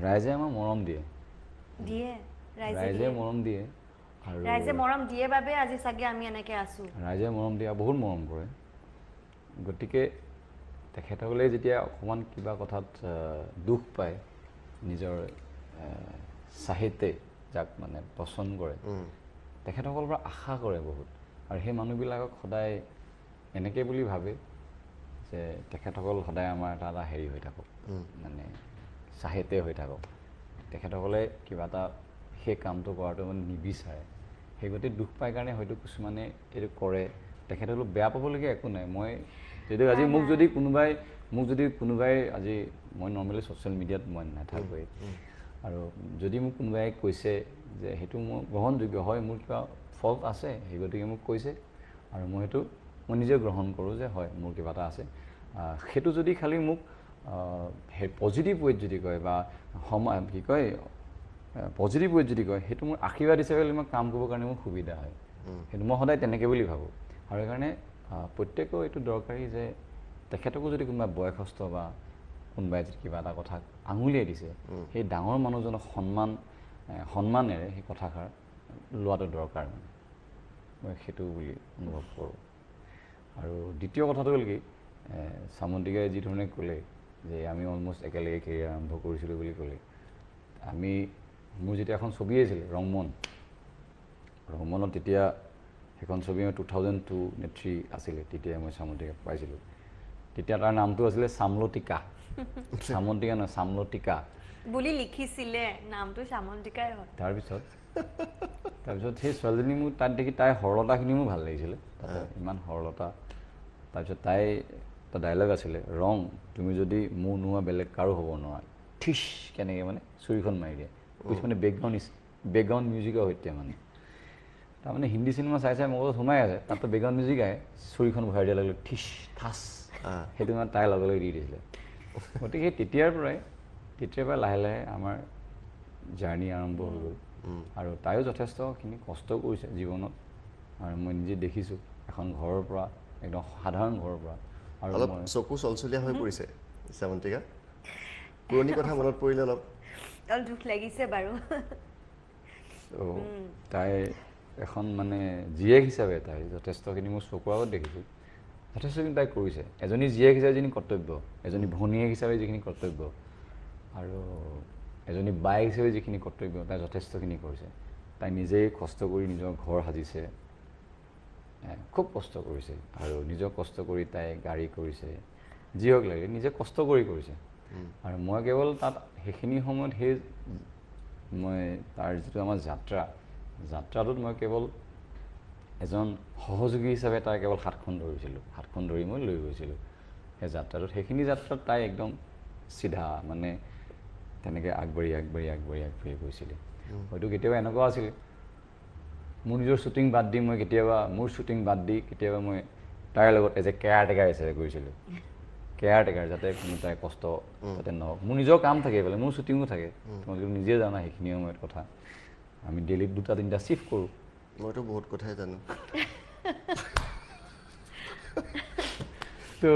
ৰাইজে আমাক মৰম দিয়ে, দিয়ে ৰাইজে মৰম দিয়ে, আৰু ৰাইজে মৰম দিয়ে বাবে আজি চাগে আমি এনেকৈ আছোঁ। ৰাইজে মৰম দিয়ে, বহুত মৰম কৰে। গতিকে তেখেতসকলে যেতিয়া অকণমান কিবা কথাত দুখ পায়, নিজৰ চাহিতে যাক মানে পচন্দ কৰে, তেখেতসকলৰ পৰা আশা কৰে বহুত। আৰু সেই মানুহবিলাকক সদায় এনেকৈ বুলি ভাবে যে তেখেতসকল সদায় আমাৰ এটা এটা হেৰি হৈ থাকক, মানে চাহিতে হৈ থাকক। তেখেতসকলে কিবা এটা সেই কামটো কৰাটো মানে নিবিচাৰে। সেই গতিকে দুখ পাই কাৰণে হয়তো কিছুমানে এইটো কৰে। তেখেতসকলক বেয়া পাবলগীয়া একো নাই। মই যদি আজি মোক যদি কোনোবাই আজি মই নৰ্মেলি ছ'চিয়েল মিডিয়াত মই নাথাকোৱেই, আৰু যদি মোক কোনোবাই কৈছে যে সেইটো মোৰ গ্ৰহণযোগ্য হয়, মোৰ কিবা ফল্ট আছে, সেই গতিকে মোক কৈছে আৰু মই সেইটো মই নিজে গ্ৰহণ কৰোঁ যে হয় মোৰ কিবা এটা আছে। সেইটো যদি খালি মোক সেই পজিটিভ ৱেত যদি কয় বা কি কয় পজিটিভ ৱেত যদি কয়, সেইটো মোৰ আশীৰ্বাদ হিচাপে মই কাম কৰিবৰ কাৰণে মোৰ সুবিধা হয়। সেইটো মই সদায় তেনেকৈ বুলি ভাবোঁ। আৰু সেইকাৰণে প্ৰত্যেকেও এইটো দৰকাৰী যে তেখেতকো যদি কোনোবা বয়সস্থ বা কোনোবাই যদি কিবা এটা কথা আঙুলিয়াই দিছে, সেই ডাঙৰ মানুহজনক সন্মানেৰে সেই কথাষাৰ লোৱাটো দৰকাৰ, মানে মই সেইটো বুলি অনুভৱ কৰোঁ। আৰু দ্বিতীয় কথাটো হ'ল কি, চামন্তিকাই যি ধৰণে ক'লে যে আমি অলমষ্ট একেলগে কেৰিয়াৰ আৰম্ভ কৰিছিলোঁ বুলি ক'লে, আমি মোৰ যেতিয়া এখন ছবি আছিলে ৰংমন, ৰংমনত তেতিয়া সেইখন ছবি মই 2002 নে 3 আছিলে, তেতিয়া মই চামন্তিকাক পাইছিলোঁ। তেতিয়া তাৰ নামটো আছিলে চামলতিকা, চামন্তিকা নহয় চামলতিকা বুলি লিখিছিলে, নামটো চামন্তিকাই হয়। তাৰপিছত সেই ছোৱালীজনী মোৰ তাত দেখি তাইৰ সৰলতাখিনি মোৰ ভাল লাগিছিলে, তাতে ইমান সৰলতা। তাৰপিছত তাই এটা ডাইলগ আছিলে, ৰং তুমি যদি মোৰ নোহোৱা বেলেগ কাৰো হ'ব নোৱাৰা, ঠিচ কেনেকৈ মানে চুৰিখন মাৰি দিয়ে, মানে বেকগ্ৰাউণ্ড মিউজিকৰ সৈতে, মানে তাৰমানে হিন্দী চিনেমা চাই চাই মগজত সোমাই আছে, তাততো বেকগ্ৰাউণ্ড মিউজিক আহে, চুৰিখন ভৰাই দিয়াৰ লগে লগে ঠিচ ঠাচ, সেইটো মানে তাইৰ লগে লগে দি দিছিলে। গতিকে সেই তেতিয়াৰ পৰাই লাহে লাহে আমাৰ জাৰ্ণি আৰম্ভ হৈ গ'ল। আৰু তাইও যথেষ্টখিনি কষ্ট কৰিছে জীৱনত, আৰু মই নিজে দেখিছোঁ এখন ঘৰৰ পৰা, একদম সাধাৰণ ঘৰৰ পৰা। আৰু অলপ চকু চলচলীয়া হৈ পৰিছে চামন্তিকা, পুৰণি কথা মনত পৰিলে অলপ দুখ লাগিছে বাৰু। তাই এখন মানে জীয়েক হিচাপে তাই যথেষ্টখিনি মোৰ চকুৰ আগত দেখিছোঁ, যথেষ্টখিনি তাই কৰিছে। এজনী জীয়েক হিচাপে যিখিনি কৰ্তব্য, এজনী ভনীয়েক হিচাপে যিখিনি কৰ্তব্য, আৰু এজনী বায়েক হিচাপে যিখিনি কৰ্তব্য, তাই যথেষ্টখিনি কৰিছে। তাই নিজেই কষ্ট কৰি নিজৰ ঘৰ সাজিছে, খুব কষ্ট কৰিছে, আৰু নিজৰ কষ্ট কৰি তাই গাড়ী কৰিছে, যি হওক লাগে নিজে কষ্ট কৰি কৰিছে। আৰু মই কেৱল তাত সেইখিনি সময়ত সেই মই তাৰ যিটো আমাৰ যাত্ৰাটোত মই কেৱল এজন সহযোগী হিচাপে তাই কেৱল হাতখন ধৰিছিলোঁ, হাতখন ধৰি মই লৈ গৈছিলোঁ সেই যাত্ৰাটোত। সেইখিনি যাত্ৰাত তাই একদম চিধা মানে তেনেকৈ আগবাঢ়ি আগবাঢ়ি আগবাঢ়ি আগবাঢ়ি গৈছিলে। হয়তো কেতিয়াবা এনেকুৱা আছিলে মোৰ নিজৰ শ্বুটিং বাদ দি মই কেতিয়াবা মোৰ শ্বুটিং বাদ দি কেতিয়াবা মই তাইৰ লগত এজ এ কেয়াৰ টেকাৰ হিচাপে গৈছিলোঁ, কেয়াৰ টেকাৰ, যাতে কোনো তাই কষ্ট যাতে নহওক। মোৰ নিজৰ কাম থাকে এইফালে, মোৰ শ্বুটিঙো থাকে, তোমালোকে নিজে জানা সেইখিনি সময়ত কথা। আমি ডেইলি 2-3টা শ্বিফ্ট কৰোঁ। মইতো বহুত কথাই জানো। তো